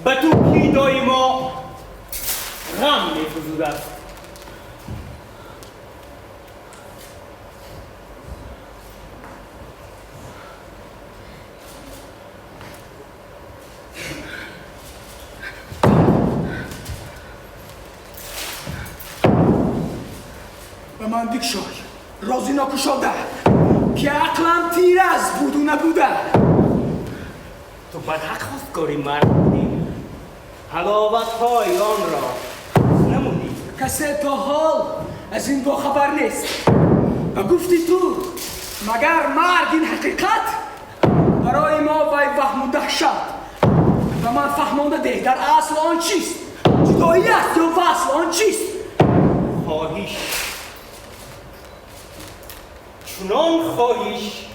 به تو کی دایما غم می‌فزود است. به من بگشای رازی ناکشاده که عقلم تیر از بود و نبوده. تو برحق خواستگاری مرد بودی، حلاوت های آن را نمودی. کسی تا حال از این با خبر نیست و گفتی تو مگر مرگ این حقیقت برای ما وی وهم و دهشت. و من فهمانده ده در اصل آن چیست، جدایی است یا وصل آن چیست؟ خواهش، چنان خواهش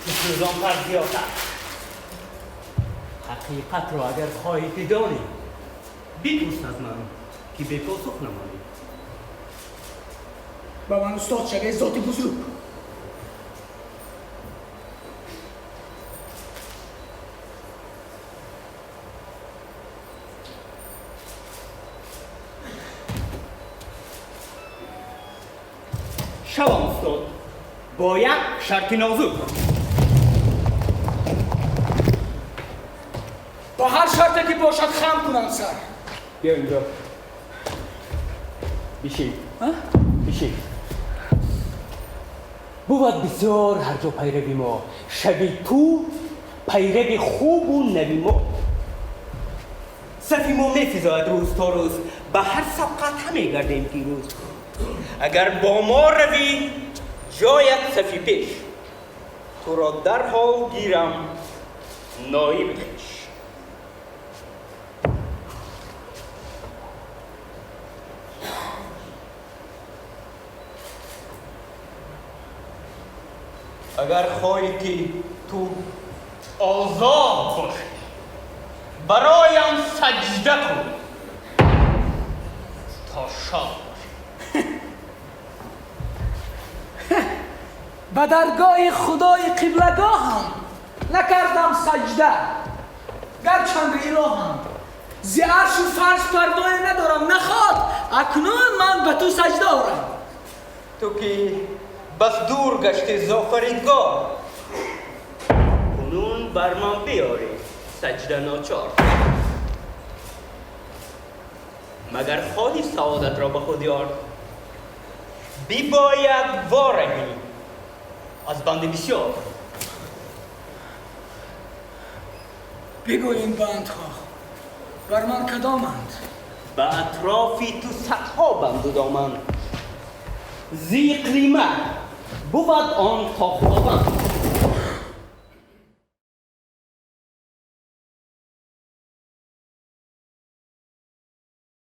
که سوزان پر زیادتر. حقیقت را اگر خواهی بدانی بپرس از من که به پاسخ نمانی. به من استاد شوی ذات بزرگ. شوم استاد با یک شرط نازک. با هر شرطی که باشد خم کنم سر. بیا اینجا بیشی بیشی. بود بسیار هر جا پیروی ما، شوی تو پیروی خوب و نوی ما. صفی ما میفزاید روز تا روز، به هر سبقت همی گردیم پیروز. اگر با ما روی جایت صفی پیش، تو را در حال گیرم نایب خویش. اگر خواهی که تو آزاد باشی برایم سجده کن تا شاد باشی. به درگاه خدای قبلگاهم نکردم سجده گرچند الهم. ز عرش و فرش پروای ندارم، نخواد اکنون من به تو سجده آرم. تو که بس دور گشتی ز آفریدگار، کنون بر من بیاری سجده ناچار. مگر خواهی سعادت را به خود یار، بیباید وارهی از بند بسیار. بگو این بندها بر من کدامند؟ به اطرافی تو صدها بند و دامن. زی اقلیمه بود آن تا خداوند.